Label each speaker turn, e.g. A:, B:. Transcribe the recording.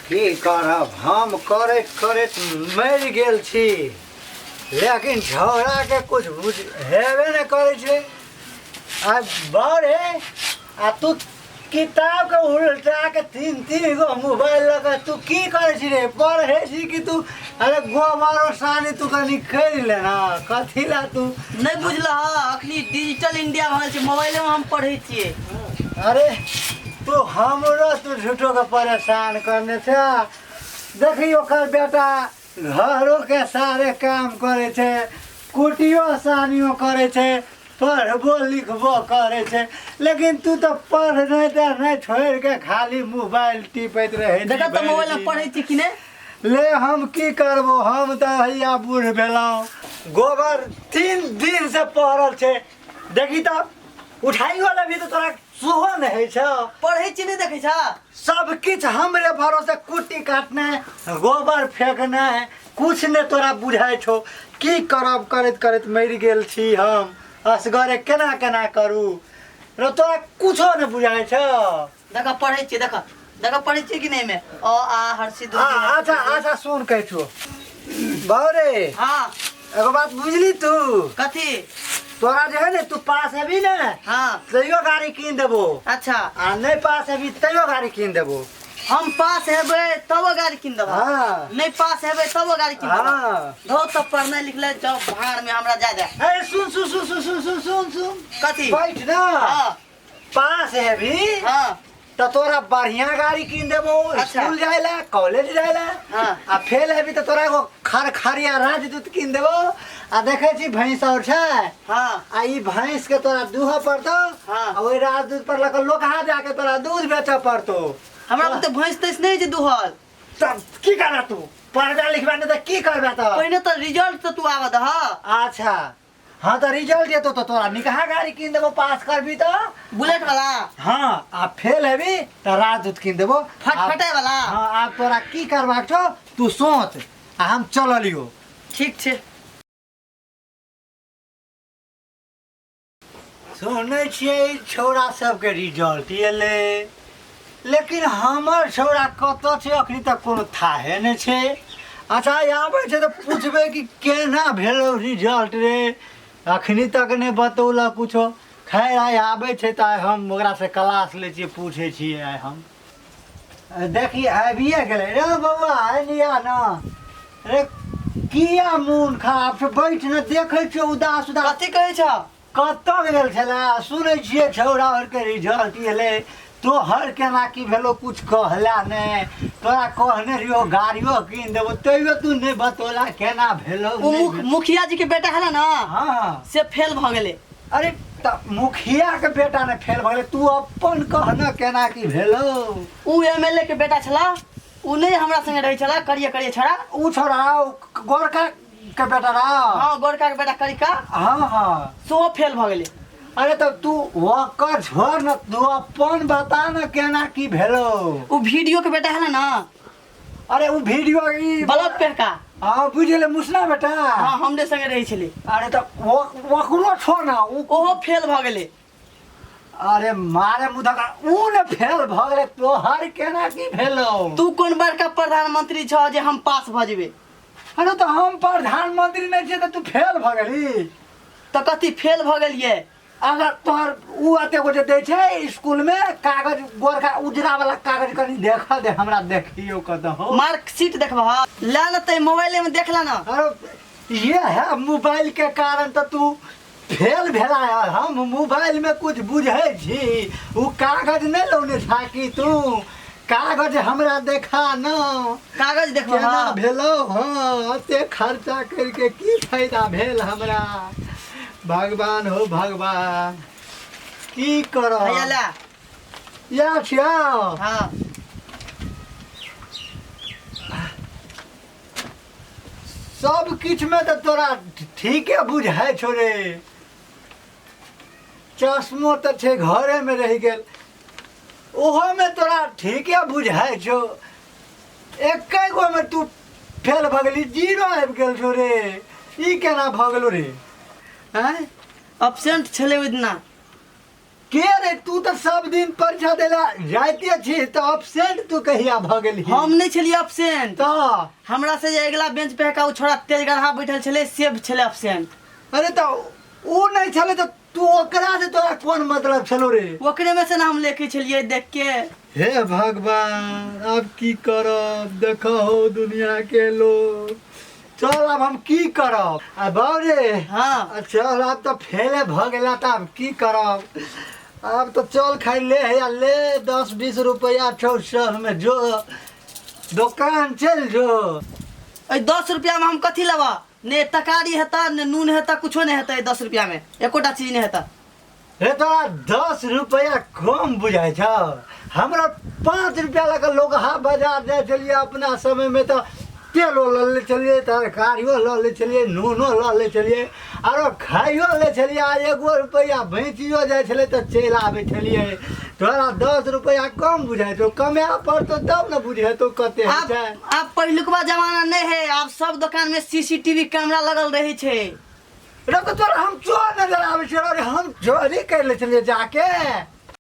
A: की करब, हम करैत करैत मरि गेल छी, लेकिन झगड़ाके कुछ बुझ हेबे नहि करै छै। आ बड़े आ तू किताबके उल्टा के तीन तीन गो मोबाइल लऽ कऽ तू की करै छी रे? पढ़ै छी कि तू? अरे गोबर सानी तू कनि करि ले ना, कथी ला तू?
B: नहि बुझलह, अखनी डिजिटल इंडिया भऽ गेल छै, मोबाइले मे हम पढ़ै छियै।
A: अरे तू हमरो तू झूठो के परेशान करने छ। देखी, ओकर बेटा घरो के सारे काम करे छै, कुटियो सानियो करे छै, पढ़बो लिखबो करे छै, लेकिन तू तऽ पढ़ने तढ़ने छोड़ि के खाली मोबाइल टिपैत रहै छी।
B: देखऽ तऽ
A: भरि
B: मोबाइल मे
A: दिन।
B: पढ़ै छी कि नहि?
A: ले, हम की करबो, हम तऽ हैया बूढ़ भेलहुँ। गोबर 3 दिन से पड़ल छै, देखी तऽ उठाइयो लेबही तऽ तोरा सेहो नहि होइ छौ।
B: पढ़ै छी, नहि देखै छ?
A: सब किछु हमरे भरोसे, कुट्टी काटनाइ, गोबर फेंकनाइ, कुछ नहि तोरा बुझाइ छौ। की करब, करैत करैत मरि गेल छी हम असगरे, केना केना करू रे? तोरा कुछो नहि बुझाइ छौ।
B: देखऽ, पढ़ै छियै, देखऽ देखऽ, पढ़ै छियै कि नहि? एहिमे अ आ हर्षी
A: अच्छा अच्छा, सुन, कहै छौ बाबरे।
B: हाँ।
A: एगो बात बुझली तू?
B: कथी?
A: तोरा जे है ने, तू पास हेबी ने, तैयो गाड़ी कीन देबो। आ नहीं पास हेबी तैयो गाड़ी कीन देबो।
B: हम पास हेबै तबो गाड़ी कीन देबो?
A: हाँ।
B: नहि पास हेबै तबो गाड़ी कीन देबो?
A: हाँ।
B: धो, तब पढ़नाइ लिखनाइ जाओ भाड़ में, हमरा जाय दे।
A: अरे सुन सुन सुन सुन सुन सुन सुन सुन।
B: कथी?
A: बैठ ना। पास हेबी तो तोरा बढ़िया गाड़ी कीन देबो, स्कूल जाए ला, कॉलेज जाए ला। आ फेल हेबी तो तोरा एगो खरखरिया राजदूत कीन देबो। आ देखै छी भैंस और छै? आ ई भैंस के तोरा दूह पड़तो, आ ओहि राजदूत पर लऽ कऽ लोकहा जाके तोरा दूध बेचऽ पड़तो।
B: हमरा तऽ भैंस तैंस नहि छै दूहल।
A: तब की करबा तू? पढ़बा लिखबा नहि तऽ की करबा तऽ?
B: पहिने तऽ रिजल्ट तऽ तू आबऽ दह।
A: अच्छा, हाँ, तऽ रिजल्ट एतो तऽ तोरा निकहा गाड़ी कीन देबो, पास करबी तऽ।
B: बुलेट वाला?
A: हाँ, आ फेल हेबी तऽ राजदूत कीन देबो।
B: फटफटे वाला?
A: हाँ। आब तोरा की करबाक छौ तू सोच, आ हम चललियो।
B: ठीक छै।
A: सुनै छियै छौड़ा सबके रिजल्ट एलै, लेकिन हमर छौड़ा कतऽ छै? अखनी तक कोनो थाहे नहि छै। अच्छा, आबै छै तऽ पुछबै कि केना भेलौ रिजल्ट रे, अखनी तक नहि बतौलक कुछो। खैर, आइ आबै छै तऽ आइ हम ओकरासँ क्लास लै छियै, पूछै छियै आइ हम। देखी, आबिए गेलै रे बौआ, एलिया ने रे? किया मोन खराब छै? बैठ ने, देखै छियौ उदास उदास।
B: कथी कहै छ?
A: कतऽ गेल छलै? सुनै छियै छौड़ा आरके रिजल्ट एलै, तोहर केना की भेलो, कुछ कहला नहि। तोरा कहने रहियो गाड़ियो कीन देबो, तैयो तू नहि बतौला केना भेलो।
B: ओ मुखिया जी के बेटा हला ना, से फेल भऽ गेलै।
A: अरे तऽ मुखिया के बेटा ने फेल भऽ गेलै, तू अपन कह ने केना की भेलो।
B: उ एमएलए के बेटा छला, उ नहि हमरा संगे रहै छला, करिए करिए छड़ा।
A: उ छोड़ा उ गोरका के बेटा रहा?
B: हाँ, गोरका के बेटा करिका।
A: हाँ हाँ
B: सेहो फेल भऽ गेलै।
A: अरे तब तू ओकर छोड़ न, तू अपन बता न केना की भेलो।
B: उ वीडियो के बेटा हला ना।
A: अरे उ वीडियो ई
B: बलब पेहका।
A: हाँ, बुझ गेलै, मुसना बेटा।
B: हाँ, हमरे संगे रहै छलै।
A: अरे तऽ ओकरो छोड़ ना, उ
B: ओहो फेल भऽ गेलै।
A: अरे मारे मुदका, उ ने फेल भऽ गेलै, तोहर केना की भेलो?
B: तू कोन बड़का प्रधानमंत्री छह जे हम पास भऽ जेबै?
A: अरे तऽ हम प्रधानमंत्री नहि छियै तऽ तू फेल भऽ गेली?
B: तऽ कथी फेल भऽ गेलियै?
A: अगर तोहर उ एते गो जे दै छै स्कूल में कागज, गोरका उजरा वाला कागज, कनि देखऽ दे हमरा, देखियो कतऽ।
B: मार्कशीट देखबह? ले ने तऽ मोबाइले में देख ले ना।
A: अरे ये है मोबाइल के कारण तऽ तू फेल भेला है। हम मोबाइल में कुछ बुझै छी? उ कागज नहि लौने छा कि तू? कागज हमरा देखा न।
B: कागज देखबह?
A: केना भेलो? हाँ, एते खर्चा करके की फायदा भेल हमरा? भगवान हो भगवान, की करब?
B: हैया ले।
A: या छियौ?
B: हाँ।
A: सब किछु में तऽ तोरा ठीके बुझाइ छौ रे। चश्मो तऽ छै घरे में रहि गेल, ओहोमे तोरा ठीके बुझाइ छौ। एके गो में तू फेल भऽ गेली, जीरो आबि गेल छौ रे। ई केना भऽ गेलो रे? आँय?
B: एबसेंट छलै ओहि दिना।
A: के रे, तू तऽ सब दिन परीक्षा देला जाइते छी, तऽ अपसेंट तू कहिया भऽ गेलही?
B: हम नहि छलियै अपसेंट।
A: तऽ
B: हमरा से जे अगिला बेंच पे का ओ छोड़ा तेज गढ़ा बैठल छलै, से छलै अपसेंट।
A: अरे तऽ ओ नहि छलै तऽ तू ओकरा से तोरा कोन मतलब छलो रे?
B: ओकरे में से ना हम लेखे छलियै देख के।
A: हे भगवान, आब की करब? देखो दुनिया के लोग। चल, आब हम की करब? आ बाउ रे।
B: हाँ।
A: चल, आब तऽ फेले भऽ गेला, तऽ आब की करब? आब तऽ चल, खाइ ले हे आ ले 10-20 रुपैआ छौ, में जो दोकान चल जो।
B: एहि 10 रुपया में हम कथी लेबा? ने तरकारी हेता, ने नून हेता, कुछो नहीं हेता। 10 रुपया में एकोटा चीज नहीं हेता।
A: हे, तोरा 10 रुपैआ कम बुझाइ छौ? हमरा 5 रुपैआ लऽ कऽ लोकहा बाजार जाइ छलियै अपना समयमे, तऽ तेलो लऽ लै छलियै, तरकारियो लऽ लै छलियै, नूनो लऽ लै छलियै, आरो खाइयो लै छलियै, आ एगो रुपैआ बचियो जाइ छलै तऽ चलि आबै छलियै। तोरा 10 रुपैआ कम बुझाइ छौ? कमाए पड़तौ तब ने बुझेतौ कते होइ
B: आब
A: छै।
B: आब पहिलुकवा जमाना नहीं है। आब सब दुकान में सीसीटीवी कैमरा लगल रहे छै।
A: रे, तऽ तोरा हम चोर नजर आबै छै? अरे, हम चोरी करि लै छलियै जाके।